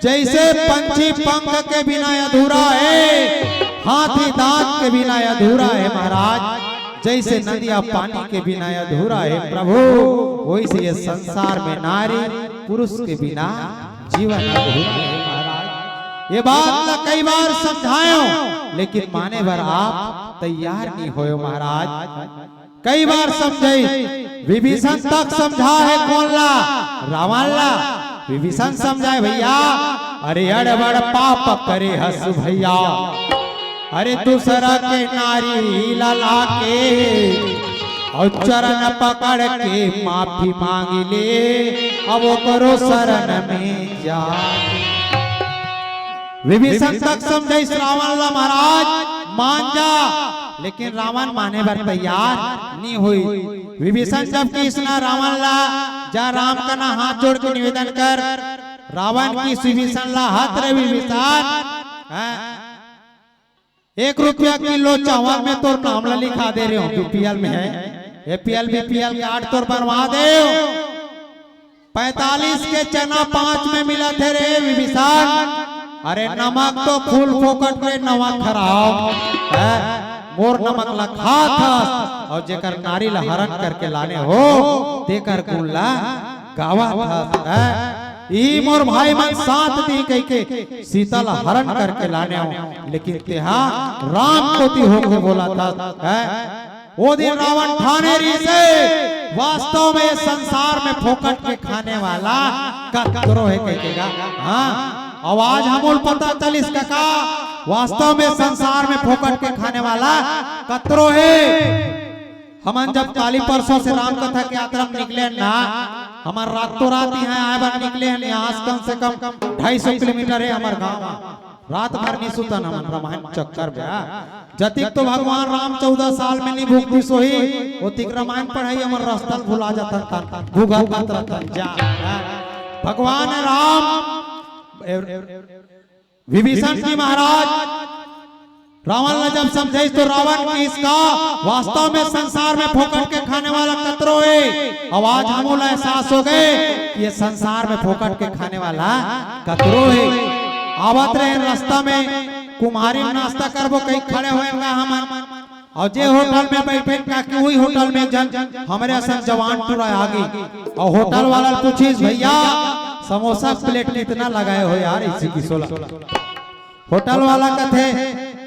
जैसे पंछी पंख के बिना अधूरा है, हाथी दांत के बिना अधूरा है महाराज, जैसे नदिया पानी के बिना अधूरा है प्रभु, वैसे ये संसार में नारी पुरुष के बिना जीवन अधूरा है महाराज। ये बात ला कई बार समझायो, लेकिन माने बर आप तैयार नहीं होयो महाराज। कई बार समझाई, विभीषण तक समझा है कोन ला? रावण ला। विभीषण समझाए, भैया, अरे अड़बड़ पाप करे हस भैया, अरे दूसरा के नारी ला लाके अउ चरण पकड़ के माफी मांग ले, अब ओकरो शरण में जा। विभीषण तक समझाइस रावण ला, महाराज मान जा, लेकिन रावण माने बर तैयार नी होइस। विभीषण जब किहिस ना रावण ला, जा राम कना हाथ जोड़ के निवेदन कर, रावण किहिस विभीषण ला, हत रे विभीषण, हैं? एक रुपया किलो चावल में तोर नाम ला लिखा दे रहे हो, बीपीएल में है, एपीएल बीपीएल कार्ड तोर बनवा दे हो। पैंतालीस के चना पाँच में मिलत हे रे विभीषण। अरे नमक तो फूल फोकट रे नमक खराब है, मोर नमक ला खात हस अउ जेकर नारी ला हरण करके लाने हो तेकर गुण ला गावत हस। हैं? ई मोर भाई मन साथ दी कहिके सीता ला हरण करके लाने हो, लेकिन तेहा राम कोति होके बोलत हस। हैं? ओ दिन रावण ठाने रहिसे, वास्तव में संसार में फोकट के खाने वाला कतरो हे कहिके गा। हाँ, अउ आज हमन ल पता चलिस कका, वास्तव में संसार में फोकट के खाने वाला कतरो हे। हमन जब काली परसों से राम कथा के यात्रा में निकले हन ना, हमन रातों रात यहाँ आए बर निकले हन। यहाँ से कम से कम ढाई सौ किलोमीटर हे हमर गाँव। रात भर नी सुतन हमन रामायण चक्कर में, हाँ। जतिक तो भगवान राम चौदह साल में नी भूख दिस होही, ओतिक रामायण पढ़ई हमर रस्ता ल भुला जाथन, तन भूगत रहथन जा। भगवान राम, ए, विभीषण जी महाराज रावण ला जब समझाइस तो रावण किहिस का, वास्तव में संसार में फोकट के खाने वाला कतरो हे। अउ आज हमू ला एहसास हो गे कि ये संसार में फोकट के खाने वाला कतरो हे। आवत रहे रस्ता में कुम्हारी में नाश्ता करबो कहिके खड़े होएन गा हमन। अउ जे होटल में बइठेन का कि उही होटल में एक झन हमरे असन जवान टूरा आगे। अउ होटल वाला ल पूछिस, "भैया, समोसा प्लेट कितना लगाए हो यार?" अइसे किहिस ओला। होटल वाला कथे,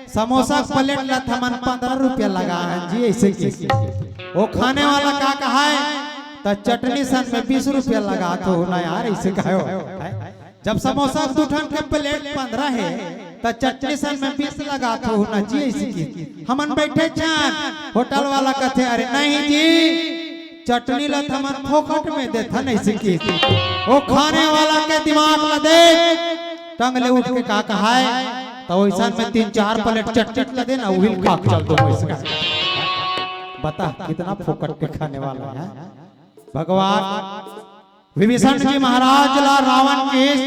"समोसा प्लेट ला त हमन पंद्रह रुपया लगाए हन जी," अइसे किहिस। ओ खाने वाला का कहाय, "त चटनी सन में बीस रुपया लगात हो ना यार," अइसे कहाय ओ। जब समोसा दू ठन के प्लेट पंद्रह हे, त चटनी सन में बीस लगात हो ना जी, अइसे किहिस। हमन बइठे हन, होटल वाला कथे, "अरे नहीं जी, चटनी ला त हमन फोकट में देथन," अइसे किहिस। ओ खाने वाला के दिमाग ला देख, टंग ले उठ के का कहाय, त ओइसन में तीन चार प्लेट चटनी ला दे ना, उही ल खा के चल दो, अइसे कहिस। बता, कितना फोकट के खाने वाला हे भगवान। विभीषण जी महाराज ला रावण किहिस,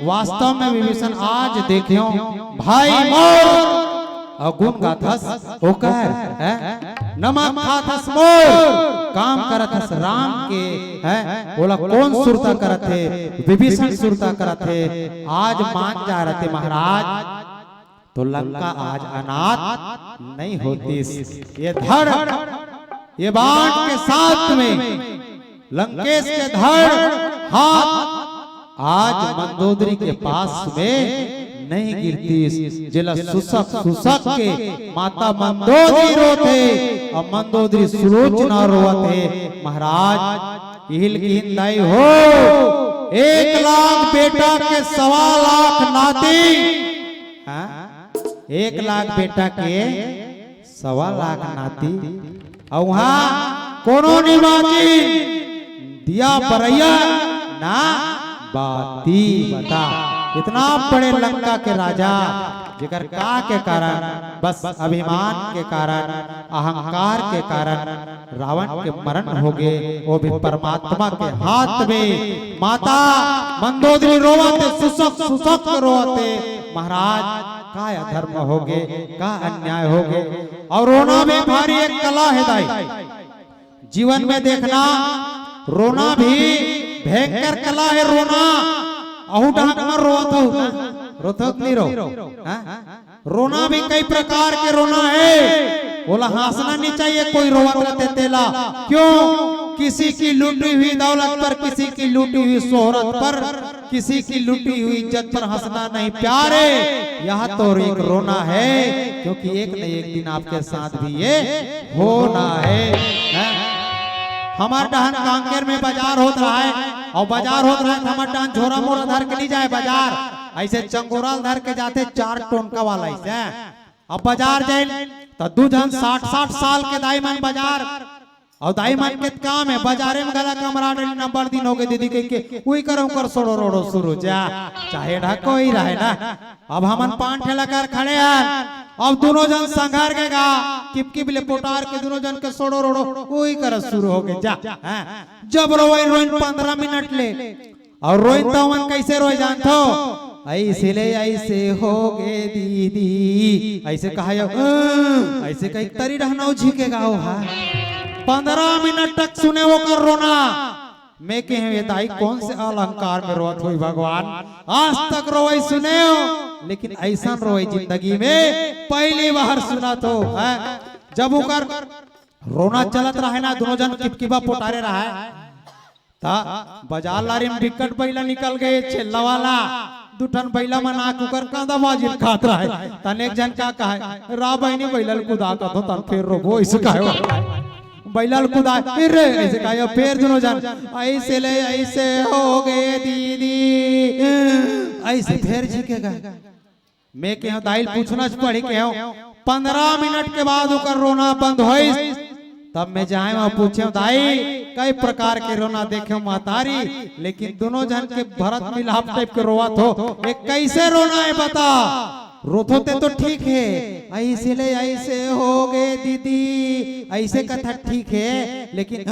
वास्तव में विभीषण आज देखेंव भाई मोर, अउ गुण गाथस ओकर, हैं? नमक खाथस मोर, काम करथस राम के, हैं? ओला कोन सुरता करत हे? विभीषण सुरता करत हे। आज मान जाय रहते महाराज, तो लंका आज अनाथ नहीं होतिस। ये धड़, ये बाण के साथ में लंकेश के धड़ हाथ आज मंदोदरी के पास में नहीं गिरतिस, जेला सुसक सुसक के माता मंदोदरी रोथे अउ मंदोदरी सुलोचना रोवत हे। महाराज, इही ल किहिन दाई हो, एक लाख बेटा के सवा लाख नाती, हाँ? एक लाख बेटा के सवा लाख नाती, अउ उहाँ कोनो नी बाँची, दिया बरइया ना बाती। बता, इतना बड़े लंका के राजा, जेकर का के कारण, बस अभिमान के कारण, अहंकार के कारण रावण के मरण होगे, वो भी परमात्मा के हाथ में। माता मंदोदरी रोवत हे, सुसक सुसक के रोवत हे, महाराज, का अधर्म होगे, का अन्याय होगे। अउ रोना भी भारी एक कला हे दाई। जीवन में देखना, रोना भी भयंकर कला हे। रोना, अहू डहक म रोवत हो ना, रोथो कि नहीं रो? हाँ? रोना भी कई प्रकार के रोना हे। ओला हाँसना नहीं चाहिए, कोई रोवत रहते तेला। क्यों? किसी की लूटी हुई दौलत पर, किसी की लूटी हुई शोहरत पर, किसी की लूटी हुई इज्जत पर हंसना नहीं प्यारे, यह तो एक रोना है, क्योंकि एक न एक दिन आपके साथ भी ये होना है, हैं? हमर डहन कांकेर में बाजार होत रहय, अउ बाजार होत रहय त हमर डहन झोरा मोरा धर के नहीं जाय बाजार, अइसे चंगोरा ल धर के जाथे चार टोनका वाला अइसे। अब बाजार जाइन त दू झन साठ साठ साल के दाई मन बाजार अउ दाई मन के काम हे, बजारे में घला कमराडरी, बड़ दिन होगे दीदी कहिके, उही करा ओकर सोड़ो रोड़ो सुरू, जा, चाहे ढकोई रहे ना। अब हमन पान ठेला कर खड़े हन, अब दूनों झन संघर के गा, किपकिप ले पोटार के दूनों झन के सोड़ो रोड़ो, उही करा सुरू होगे, जा, हाँ। जब रोवई रोइन पंद्रह मिनट ले, अउ रोइन त ओमन कइसे रोए जानथो? "अइसे ले अइसे होगे दीदी।" अइसे कहा यो, "अइसे कहिके तरी डहन झिकेगा ओ हा।" पंद्रह मिनट तक सुने ओकर रोना। मैं कहेंव, "ये दाई कोन से अलंकार में रोवत होही भगवान? आज तक रोवई सुनेंव, लेकिन अइसन रोवई जिंदगी में पहिली बार सुनत हों।" हैं? जब ओकर रोना चलत रहे ना, दूनों झन किपकिपा पोटारे रहे, त बजार लारी में बिकट बइला निकल गे, छेल्ला वाला। दू ठन बइला मन आके ओकर कांदा बाजी ल खात रहे। तहन एक झन का कहे, "रा बहिनी, बइला ल कुदा कथों, तहन फेर रोबो," अइसे कहे। बइला ल कुदा, "ए रे," अइसे कहे, फेर दूनों झन, "अइसे ले अइसे होगे दीदी," अइसे फेर झिकेगा। मैं कहेंव, "दाई ल पूछना च पड़ही," कहेंव। पंद्रह मिनट के बाद ओकर रोना बंद होइस। तब मैं जाएंव अउ पूछेंव, "दाई, कई प्रकार के रोना देखेंव महतारी, लेकिन दूनों झन के भरत मिलाप टाइप के रोवत हो, ये कइसे रोना हे बता? रोथो ते तो ठीक हे, अइसे ले अइसे होगे दीदी, अइसे कथस ठीक हे, लेकिन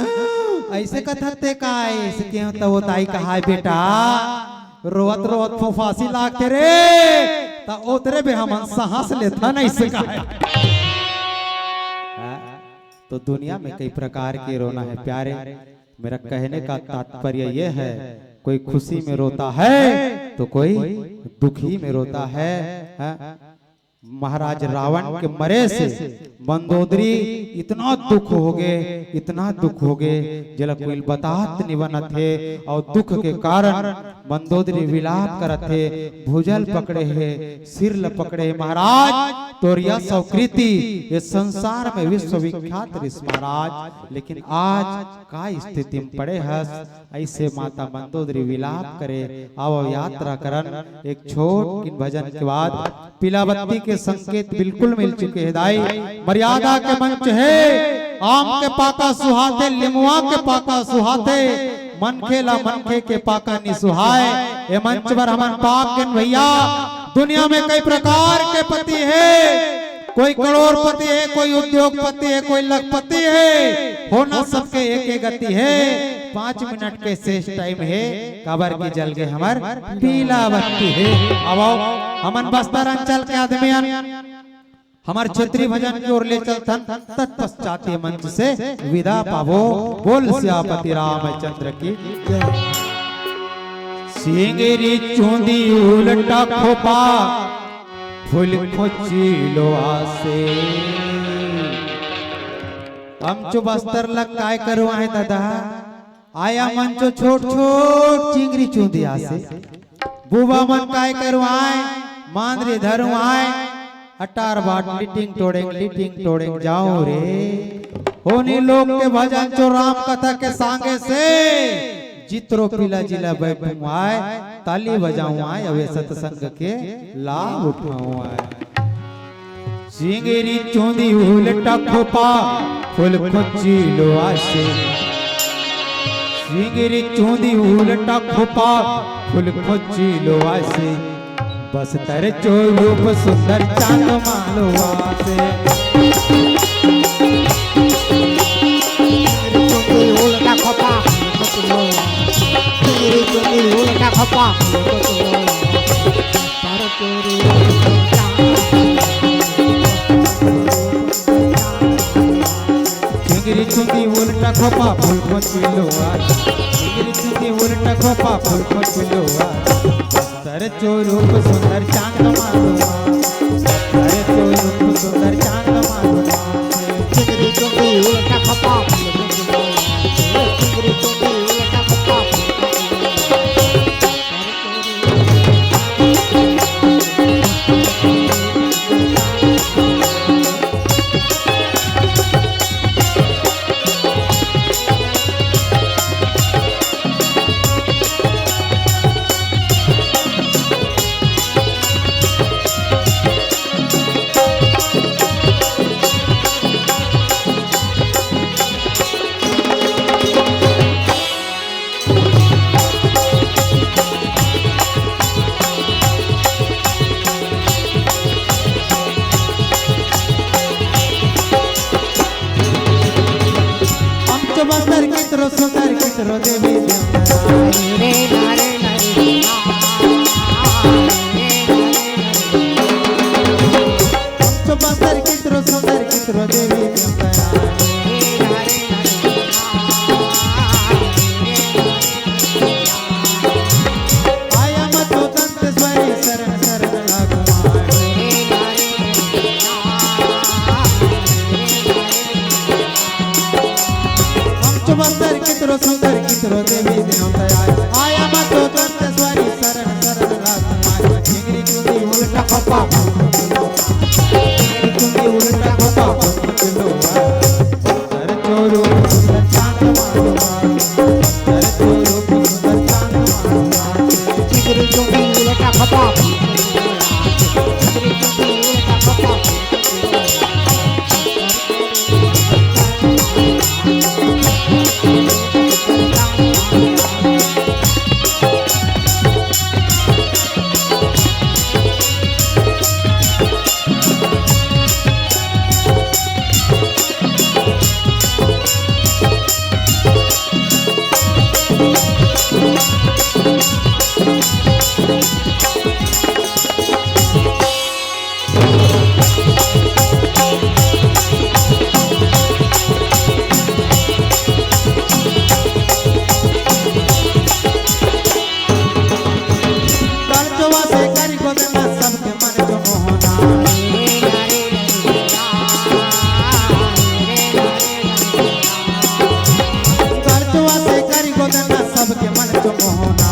अइसे कथस ते का?" अइसे कहेंव त ओ दाई कहे, "बेटा, रोवत रोवत फोफांसी लागथे रे, त ओतरे बेर हमन सांस लेथन," अइसे कहे। हाँ, तो दुनिया में कई प्रकार के रोना हे प्यारे। मेरा कहने का तात्पर्य ये है, कोई खुशी में रोता है तो कोई दुखी में रोता है, हाँ? महाराज रावण के मरे से मंदोदरी इतना दुख होगे, इतना दुख होगे, जेला कोई ल बतात नइ बनत हे। अउ दुख के कारण मंदोदरी विलाप करत हे, भुजा ल पकड़े हे, सिर ल पकड़े हे, "महाराज, तोर यश अउ कीर्ति ये संसार में विश्वविख्यात रिहिस महाराज, लेकिन आज का स्थिति में पड़े हस?" अइसे माता मंदोदरी विलाप करे। आवव यात्रा करन एक छोट किन भजन के बाद। पीला बत्ती के संकेत बिल्कुल मिल चुके हे दाई। मर्यादा के मंच हे, आम के पाका सुहाथे, लिमवा के पाका सुहाथे, मनखे ला मनखे के पाका नि सुहाय। ए मंच बर हमन पाक गेन भइया। दुनिया में कई प्रकार के पति हे, कोई करोड़पति हे, कोई उद्योगपति हे, कोई लखपति हे, होना सबके एके गति हे। पाँच मिनट के शेष टाइम हे, काबर कि जल गे हमर पीला बत्ती हे। आवव, हमन बस्तर अंचल के आदमी हन, हमर क्षेत्रीय भजन के ओर ले चलथन, तत्पश्चात ये मंच से विदा पाबो। बोल सियापति रामचंद्र की जय। सिंगरी चुंदी उल्टा खोपा, फूल खोची लोआ से। हमचो बस्तर ल काय करवाए दादा, आया मंचो छोट छोट चिंगरी चुंदी आसे। बुबा मन काय करवाए, मांदरी धरवाए, अटार बाट लिटिंग टोड़ेंग, लिटिंग टोड़ेंग जाऊं रे। होनी लोग के भजन चो राम कथा के संगे से जितरो पीला जिला बैठूं आय, ताली बजाऊं आय, अवे सत्संग के लाभ उठाऊं आय। सिंगरी चुंदी उल्टा खोपा, फूल खोची लोआ से। सिंगरी चुंदी उल्टा खोपा, फूल खोची लोआ से। बस्तर चो रूप सुंदर चांद मालवा से। सिंगरी चुंदी उल्टा खोपा, फूल खोची लोआ से। सिंगरी चुंदी उल्टा खोपा, फूल खोची लोआ से। चिंगरी चुंदी उल्टा खोपा फूल खोची लोआ। चिंगरी चुंदी उल्टा खोपा फूल खोची लोआ। बस्तर चो रूप सुंदर चांद मालवा। बस्तर चो रूप सुंदर चांद मालवा। चिंगरी चुंदी उल्टा खोपा फूल खोची लोआ। चिंगरी चुंदी उल्टा खोपा फूल खोची लोआ। हम तो बस्तर कितरो सुंदर कितरो देवी देवता। आया मत तो दंतेश्वरी शरण शरण लागू माय। हम तो बस्तर कितरो सुंदर कितरो देवी देवता आय। आया मत तो दंतेश्वरी शरण शरण लागू माय। चिंगरी चुंदी उल्टा खपा, चिंगरी चुंदी उल्टा खपा, सुंदर चोरू सुंदर चांद मारू मारू, सुंदर चोरू सुंदर चांद मारू मारू। चिंगरी चुंदी उल्टा खपा, चिंगरी चुंदी उल्टा खपा। कलचवा से करी गोदना सबके मन जो मोहना। कलचवा से करी गोदना सबके मन जो मोहना।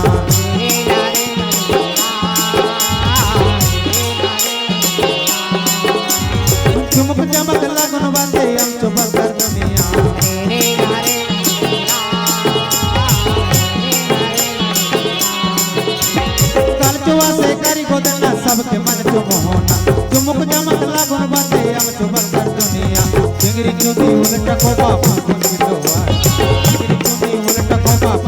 चुमुक चमक लगन बाटे हम चुमक कर दुनिया। कलचवा से करी गोदना सबके मन चुमोहना। चुमुक चमक लगन बाटे हम चुमक कर दुनिया। चिंगरी चुंदी उलट को बाप चिंगरी चुंदी उलट को बाप।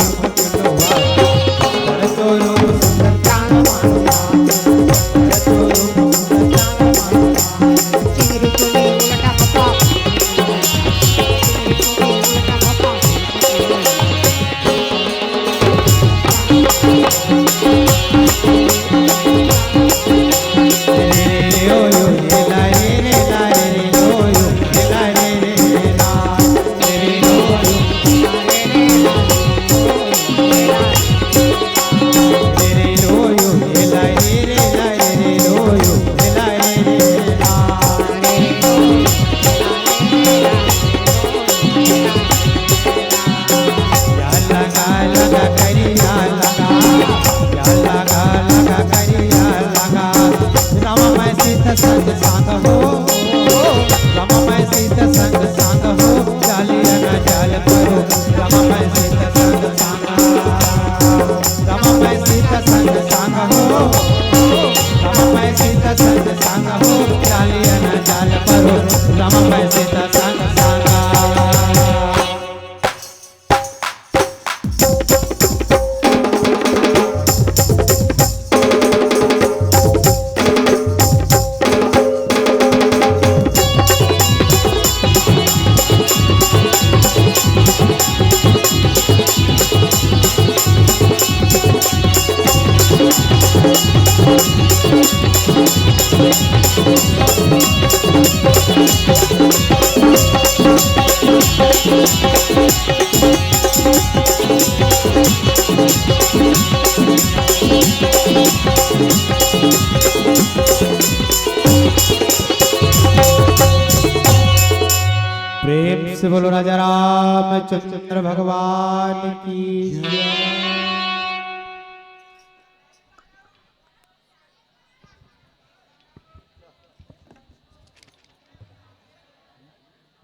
प्रेम से बोलो राजा रामचंद्र भगवान की।